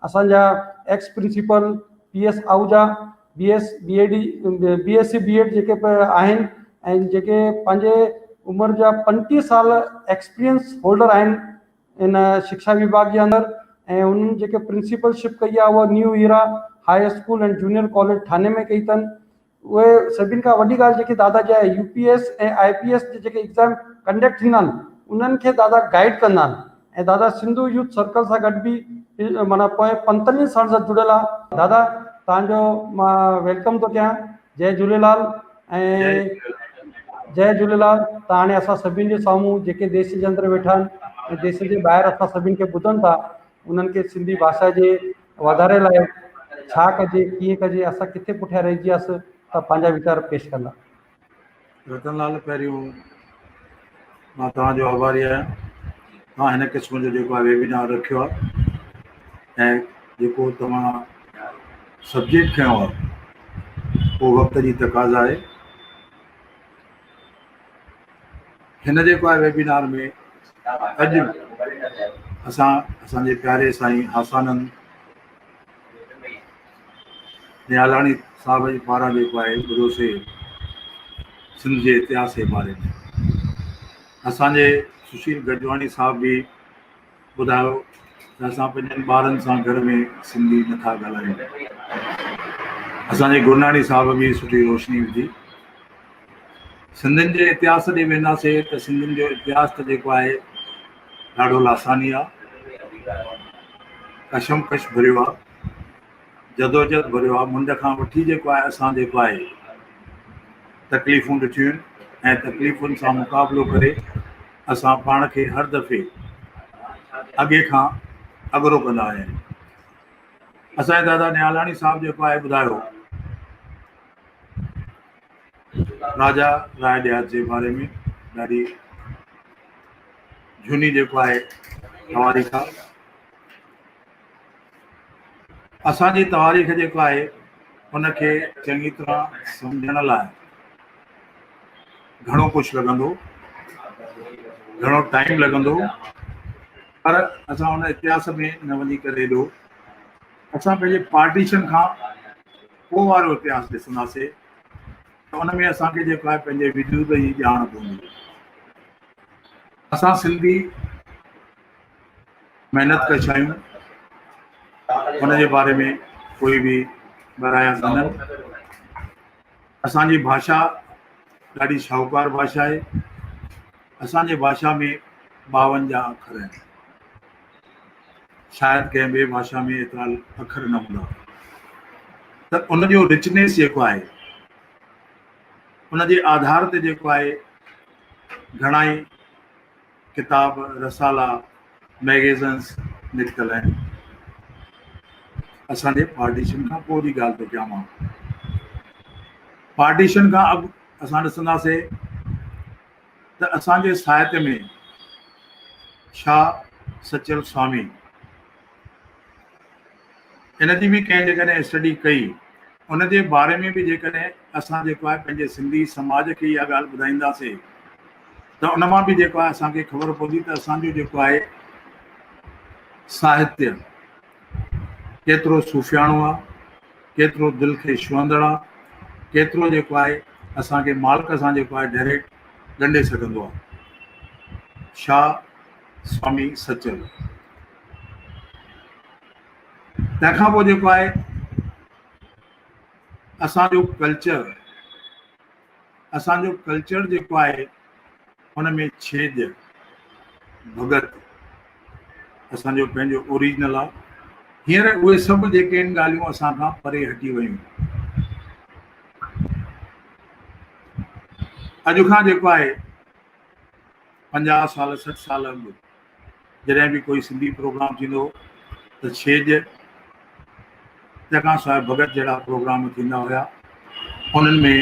اسان جا ex principal P S Ahuja, B S B E D B S C B Ed جيڪي به آهن ۽ جيڪي پنهنجي عمر جا 35 سال ايڪسپيرينس هولڊر آهن ان شڪشا وڀاڳ جي اندر ۽ انهن جيڪي پرنسپل شپ ڪئي آهي اها new era high school ۽ junior college ٿاني ۾ ڪئي اٿن. اهي سڀني کان وڏي ڳالهه جيڪي دادا جي آهي U P S ۽ I P S جي جيڪي ايگزام ڪنڊڪٽ ٿيندا آهن انهن کي دادا گائيڊ ڪندا آهن ۽ دادا سنڌو يوٿ سرڪل سان گڏ به معنيٰ پوئين 45 سالن سان جڙيل آهي. دادا توهان جو مان welcome ٿو ڪيان. جئي جهوليلال ۽ جئي جهوليلال. ته هاڻي اسان سڀني جي سامهون جيڪي ديش جي اندر ويٺا آهن ۽ ديش جي ٻاهر اسان سڀني کي ٻڌن ٿا انهن کي سنڌي ڀاشا جي واڌاري لاء ڇا ڪجي ڪيئن ڪجي اسان ڪٿي پٺيان رهجي وياسين ته پنهنجا ويچار پيش ڪندا. رتن لال پهريون مان توهان جو آڀاري آهيان توهان هن قسم جو جيڪو آهي ويبينار رکيو آهي ۽ جيڪو توهان سبجيڪٽ کنيو آهي اهو وقت جي تقاضا آهي. هن جيڪو آهي ويبينار ۾ اڄ اسان اسان جي پياري سائين هاسانند نيالاڻي صاحب جي پاران جيڪو آهي ٻڌوسي سنڌ جي اتهاس جي باري ۾ اسان جي سشيل گجواڻي صاحب به ٻڌايو ته اسان پنهنجن ٻارن سان گهر ۾ سنڌي نٿا ڳالهايون. اسان جي گرناڻي صاحب به سٺي روشني وڌي. سنڌين جي اتهاس ڏي وينداسي ته سنڌين جو اتهاس ته جيڪو آهي ڏاڍو لاثاني آ، ڪشمڪش ڀريو آ، جدوجھد ڀريو آ، منڍ کان وٺي جيڪو آهي اسان جيڪو آهي تڪليفون ڏٺيون آهن ۽ تڪليفن سان مقابلو ڪري اسان پاڻ کي هر دفعي اڳي کان اڳرو ڪندا آيا آهيون. اسان جي دادا نهالاڻي صاحب جيڪو آهي ٻڌايو راجا راء ڏياچ جي باري ۾ ڏاڍي جھوني جيڪو آهي تواريخ آهي. اسان جي تواريخ جيڪو آهي ان کي چڱي طرح سمجھڻ لاء گهڻو ڪجهه لڳندو، گهڻو ٽائيم لڳندو، پر اسان ان اتهاس ۾ نه وڃي ڪري ايڏو اسان پنهنجي پارٽيشن کان پوء وارو اتهاس ڏسنداسي ته ان ۾ اسان کي جيڪو آهي پنهنجي وجود جي ڄاڻ پوندي. اسان سنڌي محنت ڪش آهيون، ان جي باري ۾ ڪوئي به برايا ڪونهن. اسان جي ڀاشا ڏاڍي شاهوڪار ڀاشا آهي. اسان جي ڀاشا ۾ 52 اکر آهن. شايد ڪنهن ٻي ڀاشا ۾ ايترا اکر نه هوندا. ته ان جو رچنيس جيڪو آهي ان جي آڌار تي جيڪو آهي گهڻائي ڪتاب، رسالا، مئگيزنس نڪتل آهن. اسان جي پارٽيشن کان پوء جي ڳالهه ٿو ڪيان مان. پارٽيشن کان اڳ اسان ڏسنداسي ته اسان جي ساهتيه ۾ شاهه سچل سوامي ان جي به ڪنهن جيڪڏهن اسٽڊي ڪئي، ان جي باري ۾ به جيڪڏهن اسان جيڪو آهي پنهنجي سنڌي سماج کي اها ڳالهه ٻڌائينداسي ته ان مان به جيڪو آهي اسان کي خبر پوندي ته اسان جو جيڪو آهي ساهتيه ڪيترو صوفياڻو آهي، ڪيترو دل کي ڇهندڙ آهي، ڪيترو جيڪو آهي اسان کي مالڪ سان جيڪو آهي ڊائريڪٽ ڳنڍي سگهندو آهي. شاهه سوامي سچل. تنهن کان پوء جيڪو آهي اسان جو ڪلچر، اسان جو ڪلچر جيڪو آهي ان ۾ ڇيڄ، ڀڳت اسان جو پنهنجو اوريجنل آهي. هينئر اهي سڀ جيڪي آهن ڳالهيون اسان کان پري هٽي ويون. اڄ کان جيڪو آهي 50 سال 60 سال اڳ جڏهن به ڪوئي سنڌي پروگرام ٿيندو هو ته ڇيڄ تنهن کان سواء ڀڳت جهڙا پروگرام ٿيندا هيا. انهن ۾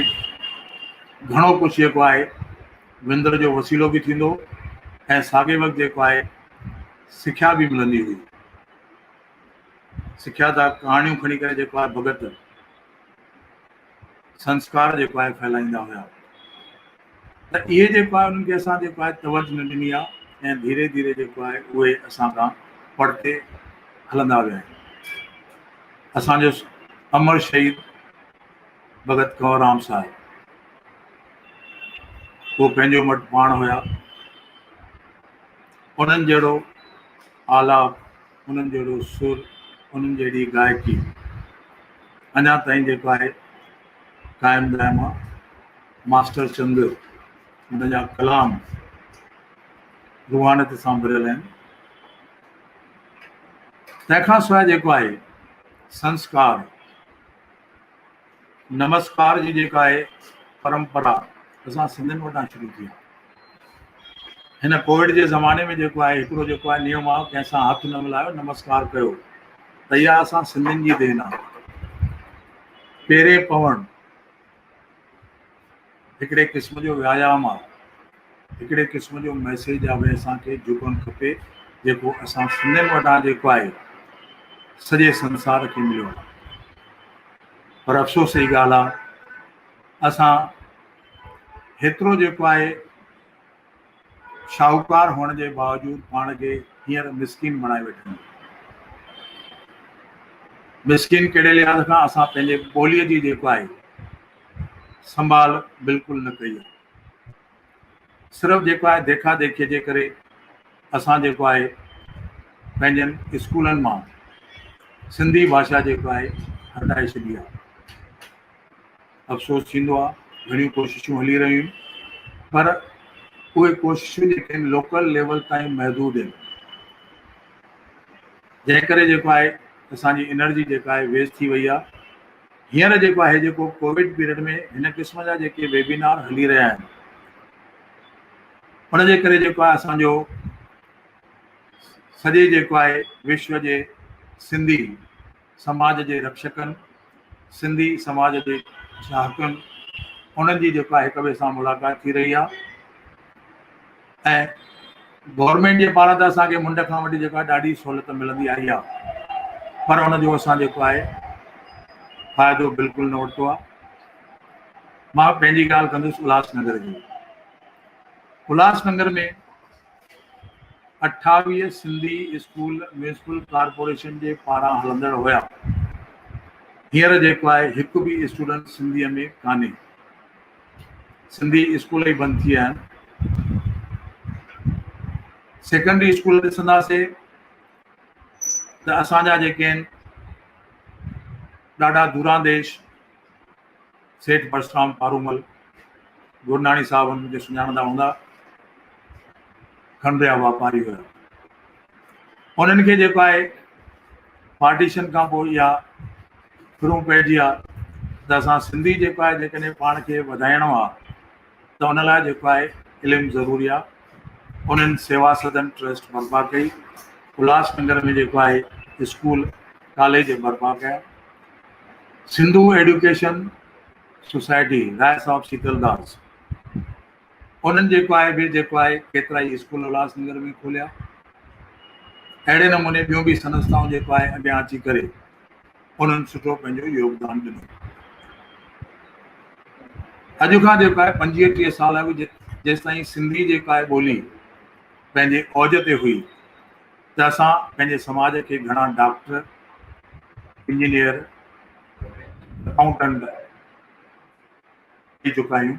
گهڻو ڪجهه جيڪو آهي وندر جو وسيلو به ٿيندو هو ۽ ساڳئي وقت جيڪو آهي سکيا به ملندي هئي. سکيا جا ڪهاڻيون کڻي ڪري جيڪو آهي ڀڳت سنسڪار جيڪو آهي ڦهلائيندا هيا. ته اهي جيڪو آهي انهن کي اسان جيڪو آهي توجه نه ڏني آهي ۽ ڌيري ڌيري جيڪو آهي اهي اسان کان پرتي هلندا ويا آهن. اسان جو امر شهيد ڀڳت ڪنور رام صاحب هو پنهنجو مٽ پاڻ هيا. انهن جهڙو آلاپ، انهن جهڙو سر، انهن جهڙي گائڪي اڃا تائين جيڪو آهي قائم دائم آ. ماسٽر چند ان جا ڪلام روحانيت سان ڀريل آهن. تنهن کان سواء جيڪو آهي سنسڪار، نمسڪار جي جيڪا آهي پرمپرا اسان سنڌين وٽان شروع ٿي آهي. هن ڪووڊ جي زماني ۾ جيڪو آهي هڪڙو جيڪو آهي نيم آهي ڪنهن سان هٿ نه ملايو نمسڪار ڪيو ته اها اسان سنڌين جي دين آهي. پيري پوڻ هڪڙي قسم جو ويايام آ، هڪڙي قسم جو ميسيج آ ڀئي اسان کي جهڪڻ کپي جيڪو اسان سنڌين وٽان جيڪو آهي سڄي سنسار کي مليو آ پر افسوس جي ڳالهه آ اسان هيترو جيڪو آهي شاهوڪار هئڻ جي باوجود پاڻ کي هينئر مسڪين بڻائي ويٺا آهيون. مسڪين ڪهڙي لحاظ کان اسان پنهنجي ٻوليء جي جيڪو آهي سنڀال بلڪل نه ڪئي آهي. صرف جيڪو آهي ديکا ديکيء جي ڪري اسان جيڪو آهي پنهنجن اسڪولن مان سنڌي ڀاشا جيڪو آهي هٽائي ڇڏي آهي. افسوس ٿيندو آهي گهڻيون ڪوششون هلي رهيون آهن پر اهي ڪوششون جيڪي آهن لوڪل ليول تائين محدود آهن جنهن ڪري جيڪو آهي اسان جي انرجي جيڪا آهي ويسٽ ٿي وئي آهي. هينئر جيڪو آهي جيڪو ڪووڊ پيريڊ ۾ هن قسم جا جيڪي ويبينار هلي رهيا آهن ان جي ڪري جيڪو آهي اسان جو سڄي جيڪو آهي وشو جي سنڌي سماج جي رڪشڪن سنڌي سماج جي چاهڪن انهن جي جيڪو آهي هڪ ٻئي سان ملاقات ٿي رهي آهي ۽ گورنمينٽ جي پاران ته اسان کي منڍ کان وٺي جيڪا ڏاڍي سهولت ملندي آئي آهي پر ان جو اسان جيڪو آهي فائدو بلڪل نه ورتو آهي. مان پنهنجي ڳالهه ڪندس الهاس نگر جي. Ulhas Nagar ۾ 28 Sindhi school municipal corporation جي پاران هلندڙ هيا. هينئر جيڪو آهي هڪ به اسٽوڊنٽ سنڌيء ۾ ڪانهي. سنڌي اسڪول ئي بند ٿي ويا آهن. سيڪنڊري اسڪول ڏسنداسي ته اسان جا جيڪي آهن ڏاڍا دورانديش سيٺ پرسرام پارومل گرناڻي صاحب انهن کي سڃاڻندا هوندا، کنڊ جا واپاري هيا. انهن کي جيڪو آهي پارٽيشن کان پوء اها ڦرون پئجي آ ته اسان سنڌي جيڪو آهي جيڪڏهن پاڻ کي وڌائڻو آ ته ان لاء جيڪو آهي علم ضروري آ. انهن سيوا سدن ٽرسٽ برپا ڪئي. الهاس نگر ۾ جيڪو آهي اسڪول ڪاليج برپا ڪيا. سنڌو ايڊيوڪيشن سوسائٽي راء صاحب شيتل داس انهن جيڪو آهي به جيڪو آهي ڪيترائي اسڪول الهاس نگر ۾ کوليا. اهڙي نموني ٻيون به سنسٿائون جيڪو آهي اڳيان اچي ڪري انهن سٺو پنهنجو يوگدان ڏنو. اڄ کان جيڪو آهي 25 30 سال اڳ جيستائين سنڌي جيڪا آهي ٻولي پنهنجي اوج تي هئي ته اسان پنهنجي سماج کي گهڻا ڊاڪٽر، انجنيئر، اڪائونٽنٽ ڏئي چڪا آهيون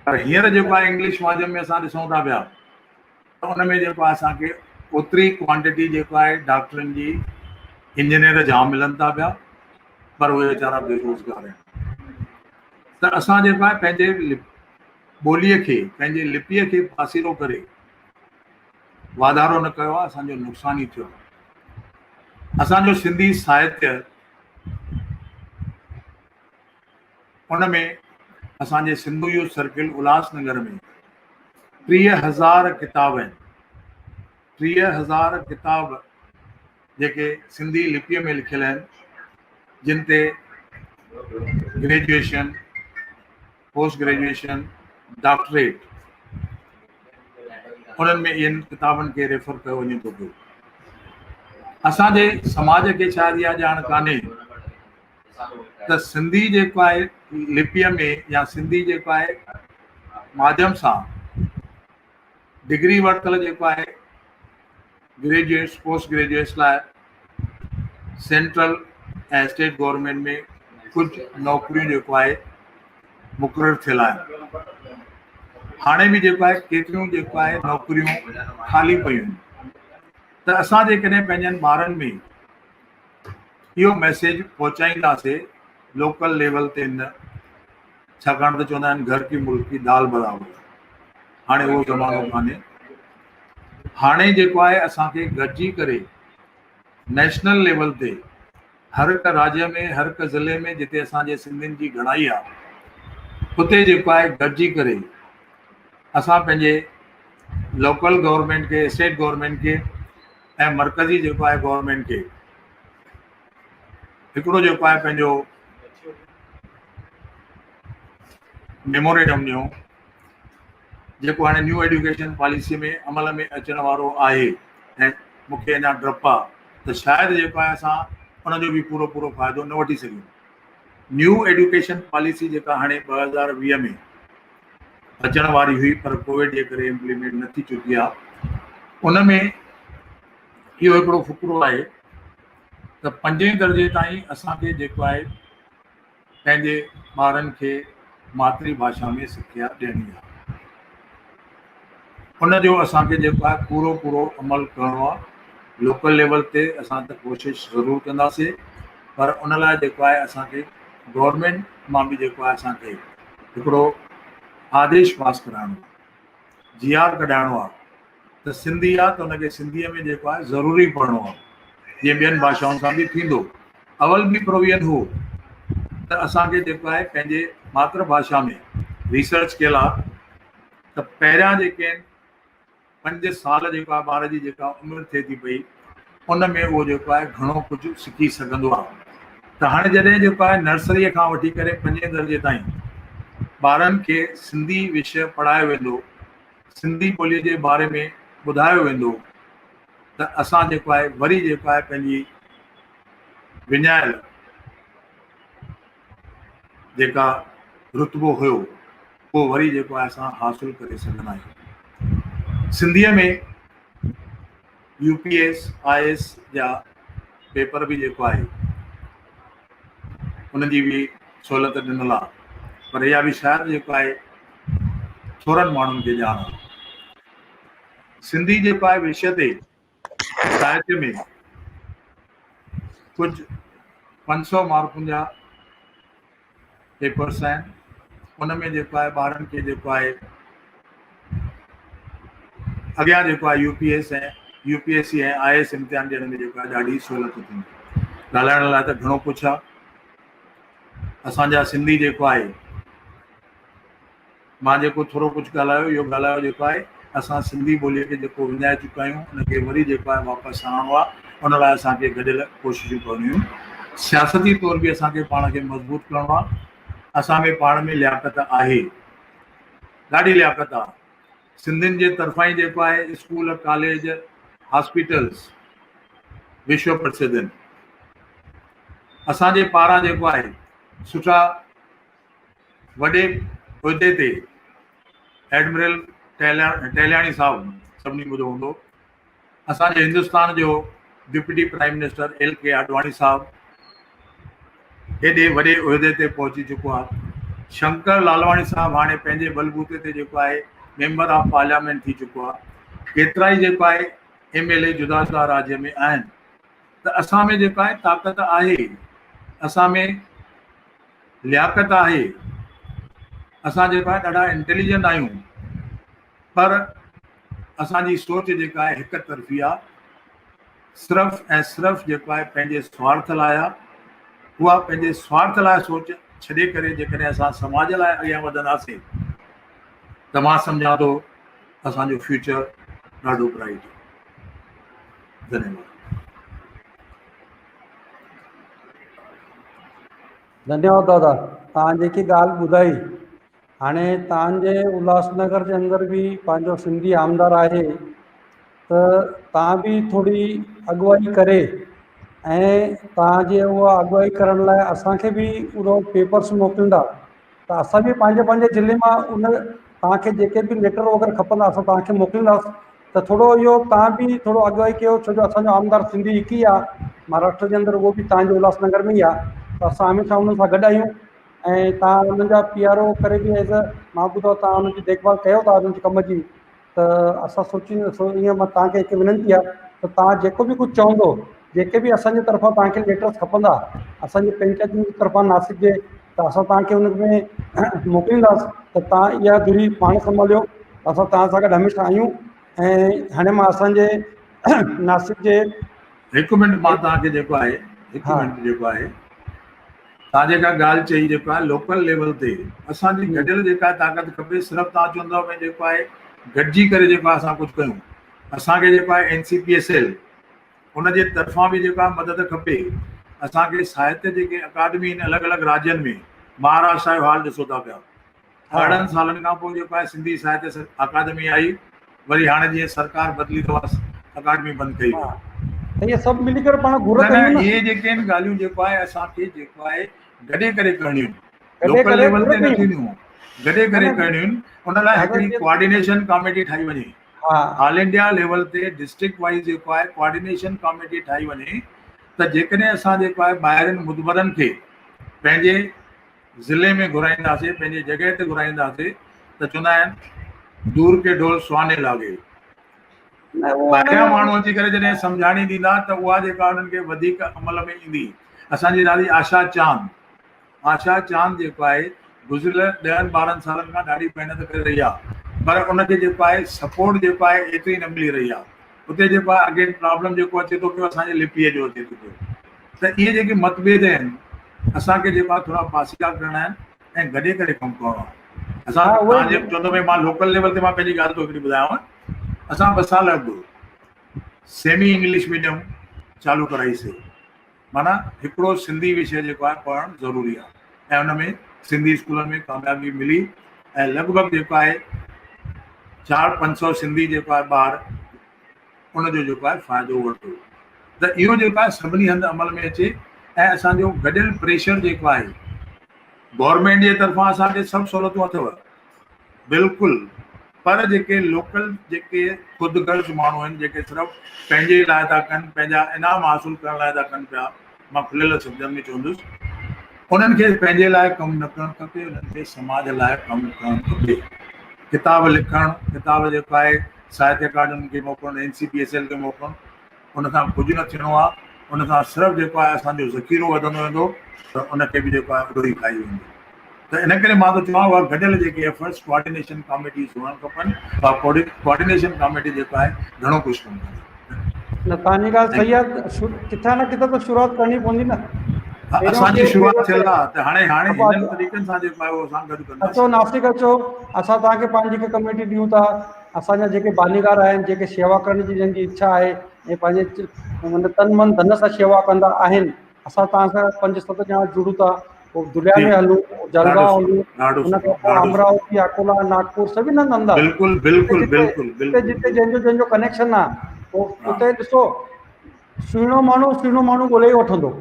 پر هينئر جيڪو آهي انگلش ماڌيم ۾ اسان ڏسون ٿا پيا ته ان ۾ جيڪو آهي اسان کي اوتري ڪوانٽيٽي جيڪو آهي ڊاڪٽرن جي انجنيئر جام ملن ٿا پيا پر اهي ويچارا بيروزگار آهن ته اسان جيڪو آهي پنهنجي ٻوليء کي پنهنجي لپيء کي پاسيرو ڪري واڌارو نه ڪيو آهي اسان جو نقصان ئي ٿيو آهي اسان جو سنڌي ساهتيه ان ۾ اسان جي سنڌو يوٿ سرڪل الهاس نگر ۾ 30,000 ڪتاب آهن. 30,000 ڪتاب جيڪي سنڌي لپيء ۾ لکيل آهن، جن تي گريجوئيشن، پوسٽ گريجوئيشن، ڊاڪٽريٽ انهن ۾ انهن ڪتابن کي ريفر ڪيو وڃي ٿو پيو. اسان جي سماج کي شايد اها ڄاڻ ڪانهي ته سنڌي جيڪو آهي لپيء ۾ يا سنڌي جيڪو آهي ماڌيم سان ڊگري ورتل جيڪو آهي گريجوئيٽس پوسٽ گريجوئيٽس لاء سينٽرل ۽ اسٽيٽ گورنمينٽ ۾ ڪجهه نوڪريون جيڪو آهي مقرر ٿيل آهن. هاڻي به جيڪو آهي ڪيتريون جيڪو آهي نوڪريون خالي پيون آهن ته اسان جيڪڏهن پنهنجن ٻارن ۾ اهو ميسيج پهچائينداسي لوڪل ليول تي نه ڇاڪاڻ ته چوندا آهن گهر ڪي ملڪ ڪي دال برابر هاڻي اهو زمانو ڪانهي هاڻي جيڪو آهي اسان کي گڏجي ڪري نيشنل ليول تي هر هڪ راجيه ۾ هر هڪ ضلعي ۾ جتي اسان جي سنڌين جي گهڻائي آهي اتي جيڪو آهي گڏجي ڪري اسان پنهنجي لوڪل گورنمينٽ کي اسٽيٽ گورنمينٽ کي ۽ مرڪزي جيڪو آهي گورنمينٽ کي هڪڙو جيڪو آهي پنهنجو ميمورينڊم ڏيون جيڪو هاڻي نيو ايڊيوڪيشن پاليسي ۾ عمل ۾ اچڻ وارو آهي ۽ مون کي اڃا ڊپ آ ته شايد جيڪو آهي اسان ان جو به پورو پورو فائدو نه وٺي سگهون. نيو ايڊيوڪيشن پاليسي جيڪا هاڻي 2020 ۾ اچڻ واري هئي پر ڪووڊ جي ڪري امپليمينٽ نه ٿي چڪي آ ان ۾ اهو هڪڙو فقرو آهي ته پنجين درجي تائين اسان کي جيڪو آهي پنهنجي ٻارن کي ماتري ڀاشا ۾ سکيا ڏيڻي آهي. ان جو اسان کي جيڪو آهي پورو پورو عمل ڪرڻو آهي. لوڪل ليول تي اسان ته ڪوشش ضرور ڪنداسين پر ان لاء جيڪو آهي اسان کي گورنمينٽ مان به جيڪو آهي اسان کي هڪڙو آديش پاس ڪرائڻو آهي، جي آر ڪڍائڻو آهي ته سنڌي آ ته ان کي سنڌيء ۾ جيڪو آهي ضروري پڙهڻو آ جيئن ٻين ڀاشائن سان به ٿيندو. اول به پروويزن هو ته اسان کي جيڪو آهي پنهنجي ماتر ڀاشا ۾ ريسرچ ڪيل آ ته پهريان جيڪي آهن پنج سال جيڪو آهي ٻار جي جيڪا عمر ٿئي ٿي پئي ان ۾ اهو جيڪو آهي گهڻو ڪجهه سکي سگهندو آ ته هاڻي جڏهن جيڪو آهي نرسريء کان وٺي ڪري پنجين درجي تائين ٻارن کي سنڌي وشيه پڙهايو ويندو سنڌي ٻوليء جي باري ۾ ٻڌايو ويندو ته اسان جيڪو آهي وري جيڪو آهي پنهنجي وڃايل جيڪا رتبو هيو اهو وري جيڪو آهي اسان حاصل ڪري سگهندا آهيون. سنڌيء ۾ U P S, I S جا پيپر به جيڪو آهي ان جي به سهولت ڏنل آهي پر اها به شايد جيڪو آهي ٿورن ماڻهن کي ڄاڻ آهي. سنڌي جيڪو آهي وشيه تي ساهتيه ۾ ڪجهه 500 مارڪن جا پيپرس آهن ان ۾ جيڪو آهي ٻارن کي جيڪو آهي اڳيان جيڪو آهي U P S ۽ U P S C ۽ I S امتحان ڏيڻ ۾ جيڪو آهي ڏاڍي سهولت ٿيندي. ڳالهائڻ لاء ته گهڻو ڪجهه آهي. اسان جا سنڌي جيڪو آهي مان جيڪو ٿورو ڪجهه ڳالهايو اهو ڳالهايو جيڪو آهي اسان سنڌي ٻوليء کي جيڪو وڃائي چڪا آهيون ان کي وري جيڪو آهي واپس آڻڻو آهي ان لاء اسان کي گڏيل ڪوششون ڪرڻيون آهن سياستي طور به اسان کي پاڻ کي مضبوط ڪرڻو آهي اسان ۾ پاڻ ۾ لياقت آهي ڏاڍي لياقت آهي سنڌين جي طرفان ئي جيڪو آهي اسڪول ڪاليج هاسپيٽلز وشو پرسڌ آهن اسان جي پاران جيڪو آهي سٺا وڏي عهدي تي ايڊمرل ٽهلياڻي صاحب سڀني ٻڌو هوندو اسان جي هندستان جو deputy prime minister L K Advani صاحب هيڏي وڏي عهدي تي پهچي چڪو آهي شنڪر لالواڻي صاحب هاڻي پنهنجي بلبوتي تي جيڪو آهي ميمبر آف پارليامينٽ ٿي چڪو آهي ڪيترا ئي جيڪو آهي ايم ايل اي جدا جدا راجيه ۾ آهن ته اسان ۾ جيڪو آهي طاقت آهي اسان ۾ لياقت آهي اسان جيڪو آهي ڏاڍا انٽيليجنٽ آهيون پر اسان جي سوچ جيڪا آهي هڪ طرفي آهي صرف ۽ صرف جيڪو آهي پنهنجي سوارٿ لاء آهي اها پنهنجي سوارٿ لاء سوچ ڇڏي ڪري جيڪڏهن اسان سماج لاء اڳيان وڌنداسين ته مان سمجهان ٿو اسان جو فيوچر ڏاڍو برائيٽ آهي ڌنيواد. ڌنيواد دادا توهان جيڪي ڳالهه ٻڌائي هاڻي توهان جي الهاس نگر جي اندر به پنهنجو سنڌي آمدار آهي ته توهان به ٿوري اڳواڻي ڪري ۽ توهان جي اها اڳواڻي ڪرڻ لاء اسان کي به اهو پيپرس موڪليندا ته اسان به پنهنجي پنهنجي ضلعي مان ان توهان کي جيڪي به ليٽر وغيره کپندا اسان توهان کي موڪلينداسين ته ٿورو اهو توهان به ٿورو اڳواڻي ڪيو ڇو جو اسان جو آمدار سنڌي هڪ ئي آهي. مهاراشٽر جي اندر اهو به توهان جي الهاس نگر ۾ ئي آهي ته اسان هميشه انهن سان گڏ آهيون ۽ توهان انهن جا پي آر او ڪري به ايز مان ٻڌو توهان انهن جي ديک ڀال ڪيو ٿا انهن جي ڪم جي ته اسان سوچي ائين مان توهان کي هڪ وينتي آهي ته توهان جيڪو به ڪجهه چوندو جيڪي به اسان جي طرفان توهان کي ليٽرس کپندا اسان جي پنچائتن جي طرفان ناسڪ جي ته اسان توهان کي ان ۾ موڪلينداس ته توهان اها دري پاڻ سنڀاليو اسان توهان سان گڏ هميشه آهيون ۽ هاڻي مان اسان جي ناسڪ جي هڪ منٽ مان توهان کي جيڪو آهي هڪ منٽ جيڪو آهي توهان جيڪا ڳالهه چئي جيڪو آهي لوڪل ليول تي اسان جي گڏيل جيڪا طاقت کپي صرف توهان چوندو ڀئي جيڪو آهي گڏجي ڪري جيڪو آهي اسان ڪجهه ڪيون اسان کي جيڪو آهي اين سي پي ايس L ان جي طرفان به جيڪو آهي مدد کپي اسان کي ساهتيه جيڪي اڪادمي آهن الڳ الڳ راجين ۾ مهاراشٽر جو حال ڏسو ٿا پيا 18 سالن کان پوء جيڪو آهي سنڌي ساهتيه اڪادمي آئي وري هاڻي جيئن سرڪار بدلي ته اها اڪادمي بند ڪئي وئي. ته اهي سڀ ملي ڪري پاڻ گهر ڪيون نه. اهي جيڪي آهن ڳالهيون جيڪو آهي اسان کي جيڪو آهي گڏي ڪري ڪرڻيون آهن لوڪل ليول تي نه ٿينديون گڏي ڪري ڪرڻيون آهن ان لاء هڪڙي ڪوآرڊينيشن ڪاميٽي ٺاهي وڃي آل انڊيا ليول تي ڊسٽرڪٽ وائيز جيڪو آهي ڪوآرڊينيشن ڪاميٽي ٺاهي وڃي ته جيڪڏهن اسان جيڪو آهي ٻاهرين مدبرن کي پنهنجي ضلعي ۾ گهرائينداسين، پنهنجي جڳهه تي گهرائينداسين ته چوندا آهن دور ڪي ڍول سهاني لاڳي. ٻاهريان ماڻهو اچي ڪري جڏهن سمجهاڻي ڏيندا ته اها جيڪا انهن کي وڌيڪ عمل ۾ ايندي. اسان جي دادي آشا چاند، آشا چاند جيڪو آهي گذريل ڏهن ٻارهن سالن کان ڏاڍي محنت ڪري رهي آهي پر ان کي جيڪو آهي سپورٽ جيڪو آهي ايتري نه ملي رهي آهي. اتي جيڪو آهي اگين پرابلم جيڪو اچي ٿو پيو اسان جي لپيء جو اچي ٿو پيو ته اهي جيڪي متڀيد آهن اسان کي جيڪو آهي ٿورا پاسيرا ڪرڻا آهن ۽ گڏي ڪري ڪم ڪرڻو آهي. اسان توهان جي چوندو ڀئي مان لوڪل ليول تي مان پنهنجي ڳالهه ٿو هڪڙي ٻڌايانو اسان ٻه سال اڳ سيمي انگلش ميڊيم چالو ڪرائي سي معنيٰ هڪڙو سنڌي وشي جيڪو آهي پڙهڻ ضروري آهي ۽ ان ۾ سنڌي اسڪولن ۾ ڪاميابي ملي ۽ لڳ ڀڳ جيڪو آهي چار پنج سو سنڌي جيڪو آهي ٻار ان جو جيڪو آهي فائدو ورتو ته اهو جيڪو آهي سڀني هنڌ عمل ۾ اچي ۽ اسان جو گڏيل پريشر جيڪو آهي گورنمينٽ جي طرفان اسان کي سڀ سهولتون اٿو بلڪل پر جيڪي لوڪل جيڪي خود غرض ماڻهو آهن جيڪي صرف پنهنجي لاء ٿا ڪن پنهنجا انعام حاصل ڪرڻ لاء ٿا ڪن پيا مان کليل شبدن ۾ چوندس انهن کي پنهنجي لاء ڪم نه ڪرڻ کپي انهن کي سماج لاء ڪم ڪرڻ کپي ڪتاب لکڻ ڪتاب جيڪو آهي ساهتيه اڪاڊمي کي موڪلڻ اين سي پي ايس L کي موڪلڻ ان سان ڪجهه نه ٿيڻو آهي ان سان صرف جيڪو آهي اسان جو ذخيرو وڌندو ويندو ته ان کي به جيڪو آهي اڏوهي کائي ويندو ته ان ڪري مان ٿو چوان اها گڏيل جيڪي ايفرٽس ڪوآرڊينيشن ڪاميٽيز هئڻ کپن اها ڪوآرڊينيشن ڪاميٽي جيڪو آهي گهڻو ڪجهه ڪم ڪندي. نه توهان جي ڳالهه صحيح آهي ڪٿان نه ڪٿان ته شروعات ڪرڻي پوندي نه. اسان جي شروعات ٿيل آهي ته هاڻي هاڻي هنن طريقن سان جيڪو آهي اهو اسان گڏ ڪنداسين. اچو ناسڪ اچو اسان توهان کي پنهنجي هڪ ڪميٽي ڏيون ٿا اسان جا جيڪي بانيگار آهن جيڪي شيوا ڪرڻ جي جن جي اڇا آهي ۽ پنهنجي مطلب تن من ڌن سان شيوا ڪندا آهن اسان توهان سان پنج ست ڄڻا جڙون ٿا پوء ڌليا ۾ هلون جلگائون هلون ان کان پوء امراوتي اڪولا ناگپور سڀني هنڌ هلندا بلڪل بلڪل بلڪل جتي جتي جنهن جو جنهن جو ڪنيڪشن آهي پوء اتي ڏسو سهڻو ماڻهو سهڻو ماڻهو ڳولي وٺندو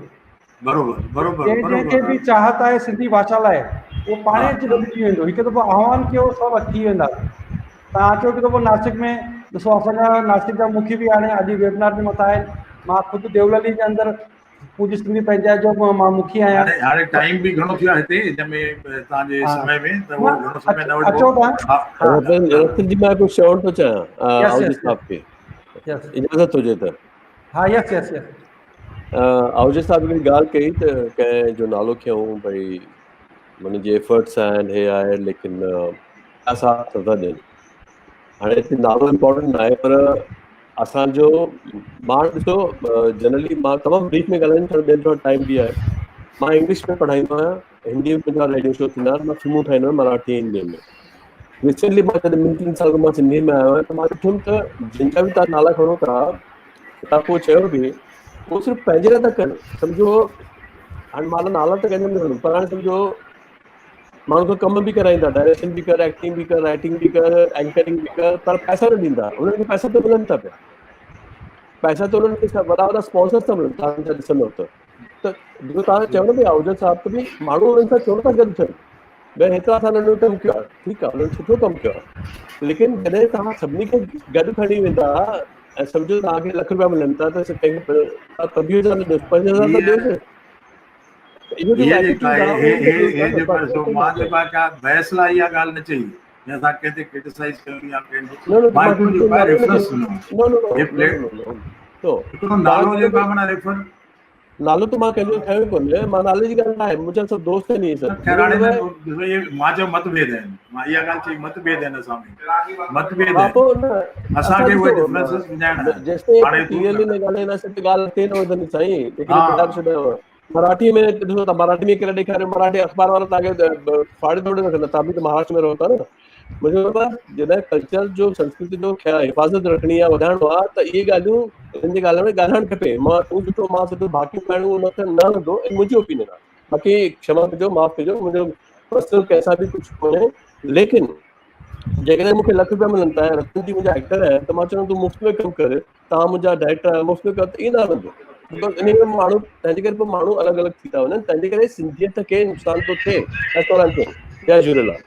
بروبر بروبر جنهن جنهن کي به چاهت آهي سنڌي ڀاشا لاء اهو پاڻ اچي گڏجي ويندو هڪ دفعو آهوان ڪيو سڀ اچي ويندا توهان اچو هڪ دفعو ناسڪ ۾ ڏسو اسان جا ناسڪ جا مکي به هاڻي اڄ ويبنار جي مٿان آهن مان خود ديولالي جي اندر پوڄ سنڌي پنچائت جو مان مکي آهيان هاڻي هاڻي ٽائيم به گهڻو ٿيو آهي هتي هن ۾ توهان جي سمي ۾ ته اهو گهڻو سمي نه وٺبو اچو توهان رتن رتن جي مان ڪجهه چوڻ ٿو چاهيان آهوجا صاحب کي اجازت هجي ته ها يس يس يس آهوجا صاحب هڪڙي ڳالهه ڪئي ته ڪنهن جو نالو کنيو ڀئي من جي ايفرٽس آهن هي آهي ليڪن ساٿ نٿا ڏين هاڻي هتي نالو امپورٽنٽ نه آهي پر اسان جو مان ڏسو جنرلي مان تمام بريف ۾ ڳالهائيندم ڇو ٻين ٿورو ٽائيم به آهي مان انگلش ۾ پڙهائيندو آهيان هندي ۾ منهنجا ريڊيو شو ٿيندا آهن مان فلمون ٺاهيندو آهيان مراٺي هندي ۾ ريسنٽلي مان جڏهن ٻن ٽن سال کان مان سنڌي ۾ آيو آهيان ته مان ڏٺم ته جن جا به تان نالا کڻو ٿا تان پوء چيو به هو صرف پنهنجي لاء ٿا ڪن سمجهو هاڻي مان نالا ته ڪنهن جو نه کڻندم پر هاڻي سمجهو ماڻهو کان ڪم به ڪرائيندا ڊائريڪشن به ڪر ايڪٽنگ به ڪر رائٽنگ به ڪر اينڪرنگ به ڪر پر پئسا نه ڏيندا انهن کي پئسا ته ملن ٿا پيا پئسا ته انهن کي وڏا وڏا اسپانسر ٿا ملن تان ڇا ڏسندو ته ته جيڪو تان چيو نه ڀئي آهوجا صاحب ته ڀئي ماڻهو انهن سان ڇو نٿا گڏ ٿين ڀئي هيترا سال انهن ڪم ڪيو آهي ٺيڪ آهي انهن سٺو ڪم ڪيو آهي ليڪن جڏهن توهان سڀني کي گڏ کڻي ويندا ۽ سمجهو توهان کي لک رپيا ملن ٿا ته ڪنهن کي 25,000 نه ڏيوس، 5,000 ته ڏيوس. اهو جيڪو ايٽيٽيوڊ آهي اهو به هي جيڪو آهي سو مان جيڪو آهي ڪا بحث لاء اها ڳالهه نه چئي جي اسان ڪنهن تي ڪرٽيسائز ڪيون يا ڪنهن مان هڪڙو جيڪو آهي ريفرنس ڏنو هڪڙو نالو جيڪو آهي معنيٰ ريفر نالو ته مان ڪنهن جو کنيو ڪونهي، مان نالي جي ڳالهه ناهي، منهنجا سڀ دوست آهن اهي سڀ. خير هاڻي نه ڏسو اهي مان چيو مت ڀيد آهن، مان اها ڳالهه چئي مت ڀيد آهن اسان ۾ مت ڀيد آهن، اسان کي اهي ڊفرنسز وڃائڻا آهن. جيستائين هاڻي ڪليئرلي نه ڳالهائينداسين ته ڳالهه اڳتي نه وڌندي سائين، جيڪڏهن ڪتاب ڇڏايو مراٺي ۾ ڏسو ته مراٺي ۾ ڪري ڏيکاريو، مراٺي اخبار وارا توهان کي ڦاڙي ٿوري رکندا، توهان به ته مهاراشٽر ۾ رهو ٿا نه. منهنجو مطلب آهي جڏهن ڪلچر جو سنسڪرتي جو خيال حفاظت رکڻي آهي وڌائڻو آهي ته اهي ڳالهيون انهن جي ڳالهائڻ ۾ ڳالهائڻ کپي. مان تون سٺو مان سٺو باقي پائڻو ان کي نه هلندو، اي منهنجي اوپينين آهي. باقي ڪشما ڪجو معاف ڪجو منهنجو پرسنل ڪنهن سان به ڪجهه ڪونهي، ليڪن جيڪڏهن مون کي لک روپيا ملن ٿا ۽ رتن جي منهنجا ايڪٽر آهن ته مان چوندم تون مفت ۾ ڪم ڪر، توهان منهنجا ڊائريڪٽر آهيو مفت ۾ ڪر ته ائين نه هلندو. Because انهي ۾ ماڻهو تنهن جي ڪري پوء ماڻهو الڳ الڳ ٿي ٿا وڃن، تنهن جي ڪري سنڌيت کي نقصان ٿو ٿئي. That's all I'm saying. Jai Jhulelal.